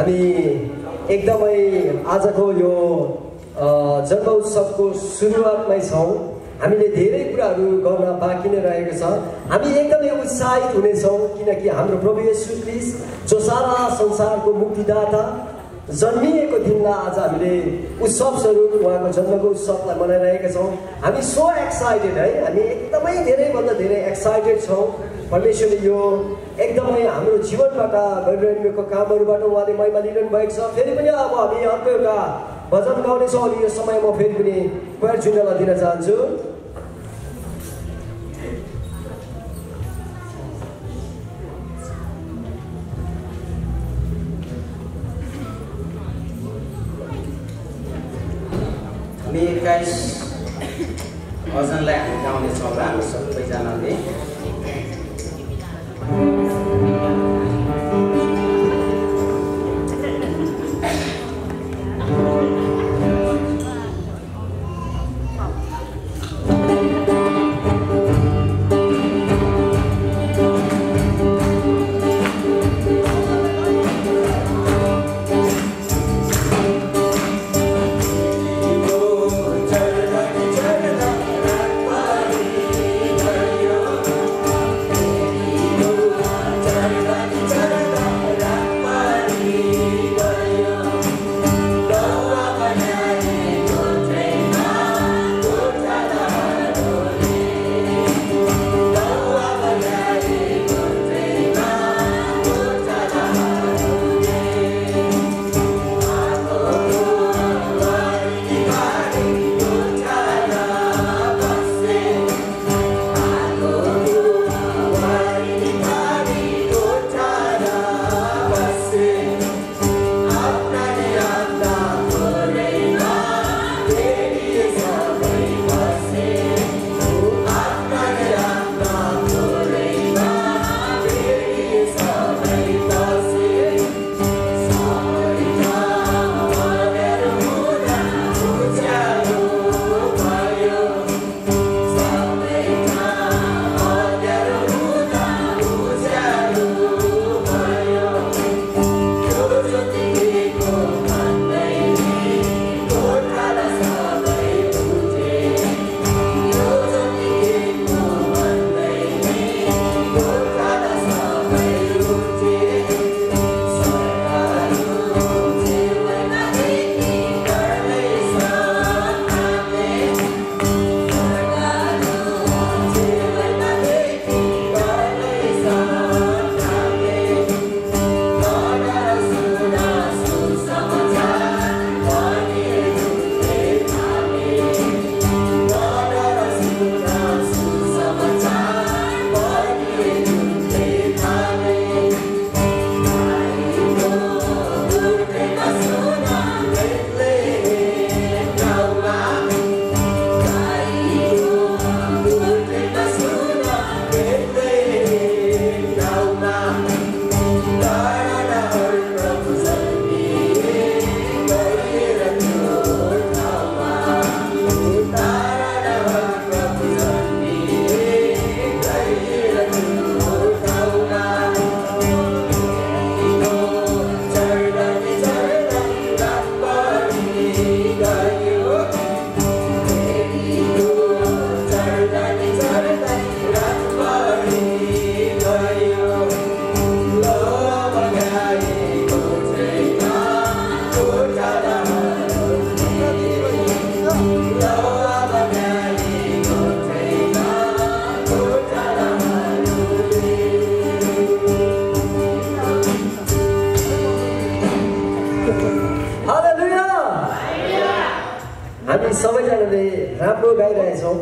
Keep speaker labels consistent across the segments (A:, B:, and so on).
A: हामी एकदमै आजको यो जन्म उत्सवको सुरुवातमै छौँ। हामीले धेरै कुराहरू गर्न बाँकी नै रहेको छ। हामी एकदमै उत्साहित हुनेछौँ किनकि हाम्रो प्रभु येशू ख्रीष्ट जो सारा संसारको मुक्तिदाता जन्मिएको दिनलाई आज हामीले उत्सव स्वरूप उहाँको जन्मको उत्सवलाई मनाइरहेका छौँ। हामी सो एक्साइटेड है, हामी एकदमै धेरैभन्दा धेरै एक्साइटेड छौँ। परमेश्वरले यो एकदमै हाम्रो जीवनबाट गरिरहेको कामहरूबाट उहाँले महिमा लिइरहनु भएको छ। फेरि पनि अब हामी अर्को एउटा भजन गाउनेछौँ अनि यो समय म फेरि पनि क्वायर जुनलाई दिन चाहन्छु।
B: हामी 21 भजनलाई हामी गाउनेछौँ र हामी सबैजनाले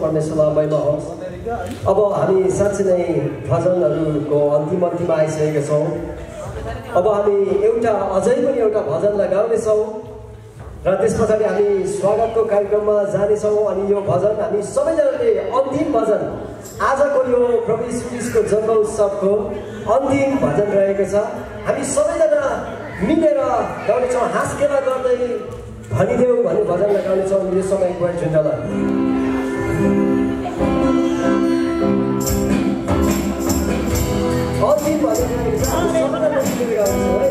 B: परमेश्वरलाई महिमा होस्। अब हामी साँच्चै नै भजनहरूको अन्तिममा आइसकेका छौँ। अब हामी अझै पनि एउटा भजनलाई गाउनेछौँ र त्यस पछाडि हामी स्वागतको कार्यक्रममा जानेछौँ। अनि यो भजन हामी सबैजनाले अन्तिम भजन आजको यो प्रभु येशू ख्रीष्टको जन्म उत्सवको अन्तिम भजन रहेको छ। हामी सबैजना मिलेर गाउनेछौँ, हाँसखेला गर्दै भनिदेऊ भन्ने भजनलाई गाउनेछौँ। यो समय क्वायर जुनलाई अन्तिम भजन गाउनेछौँ है।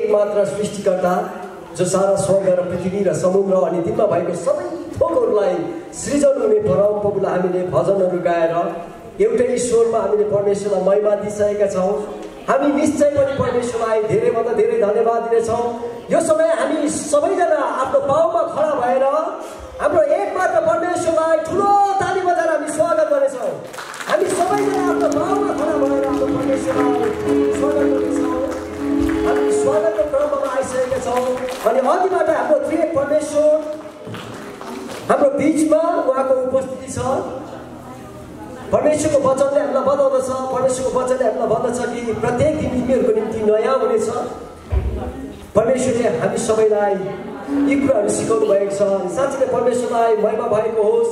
B: एकमात्र सृष्टिकर्ता जो सारा स्वर्ग र पृथ्वी र समुद्र अनि तिनमा भएको सबै थोकहरूलाई सृजन हुने परमप्रभुलाई हामीले भजनहरू गाएर एउटै स्वरमा हामीले परमेश्वरलाई महिमा दिइसकेका छौँ। हामी निश्चय पनि परमेश्वरलाई धेरैभन्दा धेरै धन्यवाद दिनेछौँ। यो समय हामी सबैजना आफ्नो पाउमा खडा भएर हाम्रो एकमात्र परमेश्वरलाई ठुलो ताली बजाएर हामी स्वागत गर्नेछौँ। हामी सबैजना आफ्नो पाउमा खडा भएर हाम्रो परमेश्वरलाई स्वागत गर्नेछौँ। हामी स्वागतको क्रममा आइसकेका छौँ अनि अघिबाट हाम्रो त्रिएक परमेश्वर हाम्रो बिचमा उहाँको उपस्थिति छ। परमेश्वरको वचनले हामीलाई बताउँदछ, परमेश्वरको वचनले हामीलाई भन्दछ कि प्रत्येक दिन तिमीहरूको निम्ति नयाँ हुनेछ। परमेश्वरले हामी सबैलाई यी कुराहरू सिकाउनु भएको छ। साँच्चै नै परमेश्वरलाई महिमा भएको होस्।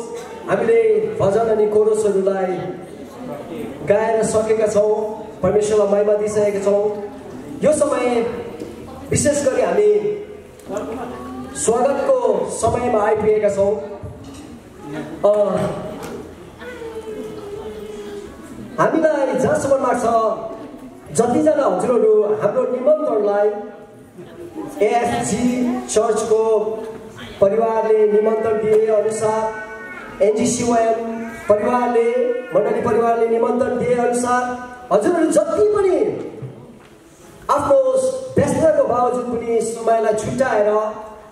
B: हामीले भजन अनि कोरसहरूलाई गाएर सकेका छौँ, परमेश्वरलाई महिमा दिइसकेका छौँ। यो समय विशेष गरी हामी स्वागतको समयमा आइपुगेका छौँ। हामीलाई जहाँसम्म लाग्छ जतिजना हजुरहरू हाम्रो निमन्त्रणलाई एएफजी चर्चको परिवारले निमन्त्रण दिए अनुसार, एनजिसिवाइएम परिवारले मण्डली परिवारले निमन्त्रण दिए अनुसार हजुरहरू जति पनि आफ्नो व्यस्तताको बावजुद पनि समयलाई छुट्याएर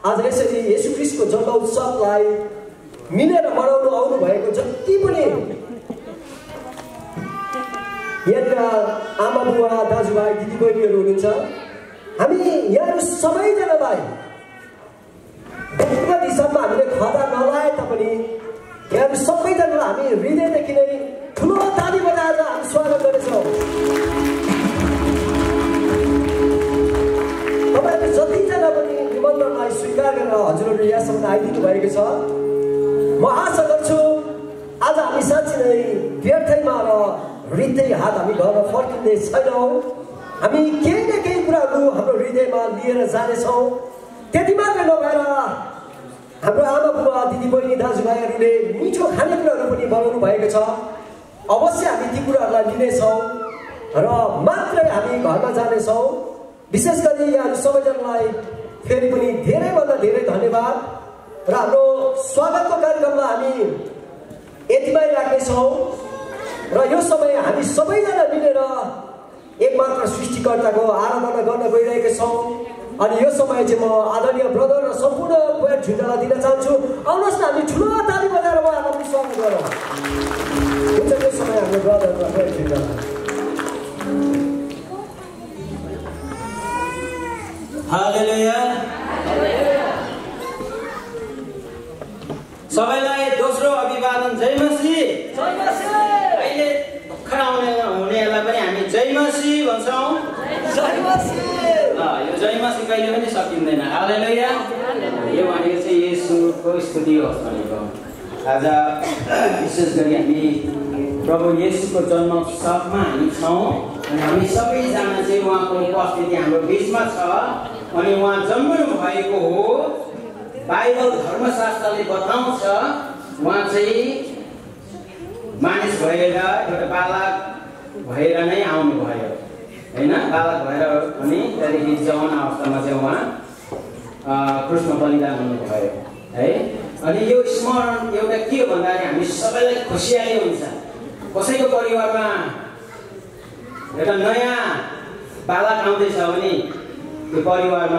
B: आज यसरी येशू ख्रीष्टको जन्म उत्सवलाई मिलेर मनाउनु आउनु भएको जति पनि यहाँका आमा बुवा दाजुभाइ दिदीबहिनीहरू हुनुहुन्छ, हामी यहाँहरू सबैजनालाई व्यक्तिगत हिसाबमा हामीले खदा नलाए तापनि यहाँहरू सबैजनालाई हामी हृदयदेखि नै ठुलो ताली बजाएर हामी स्वागत गर्नेछौँ। तपाईँहरू जतिजना पनि निमन्त्रणलाई स्वीकार गरेर हजुरहरू यहाँसम्म आइदिनु भएको छ। म आशा गर्छु आज हामी साँच्चै नै व्यर्थैमा र हृदय हात हामी घर फर्किँदै छैनौँ। हामी केही न केही कुराहरू हाम्रो हृदयमा लिएर जानेछौँ। त्यति मात्र नभएर हाम्रो आमा बुबा दिदीबहिनी दाजुभाइहरूले मिठो खानेकुराहरू पनि बनाउनु भएको छ। अवश्य हामी ती कुराहरूलाई लिनेछौँ र मात्रै हामी घरमा जानेछौँ। विशेष गरी यहाँहरू सबैजनालाई फेरि पनि धेरैभन्दा धेरै धन्यवाद र हाम्रो स्वागतको कार्यक्रमलाई हामी यतिमै राख्नेछौँ र यो समय हामी सबैजना मिलेर एकमात्र सृष्टिकर्ताको आराधना गर्न गइरहेका छौँ। अनि यो समय चाहिँ म आदरणीय ब्रदर र सम्पूर्ण पोएट झुन्डालाई दिन चाहन्छु। आउनुहोस् न हामी ठुलो ताली बजाएर उहाँहरूलाई स्वागत गरौँ। हुन्छ यो समय हाम्रो ब्रदर र पोएट झुन्डालाई।
C: हालेलुया। सबैलाई दोस्रो अभिवादन जय मसीह। अहिले भर्खर हुनेहरूलाई पनि हामी जय मसीह भन्छौँ। यो जय मसीह कहिले पनि सकिँदैन। हालेलुया। यो भनेको चाहिँ येशूको स्तुति होस् भनेको। आज विशेष गरी हामी प्रभु येशूको जन्मोत्सवमा हामी छौँ अनि हामी सबैजना चाहिँ उहाँको उपस्थिति हाम्रो बिचमा छ। अनि उहाँ जन्मनु भएको हो। बाइबल धर्मशास्त्रले बताउँछ उहाँ चाहिँ मानिस भएर एउटा बालक भएर नै आउनुभयो होइन। बालक भएर अनि त्यहाँदेखि जवान अवस्थामा चाहिँ उहाँ क्रुसमा बलिदान हुनुभयो है। अनि यो स्मरण एउटा के हो भन्दाखेरि हामी सबैलाई खुसियाली हुन्छ। कसैको परिवारमा एउटा नयाँ बालक आउँदैछ भने त्यो परिवारमा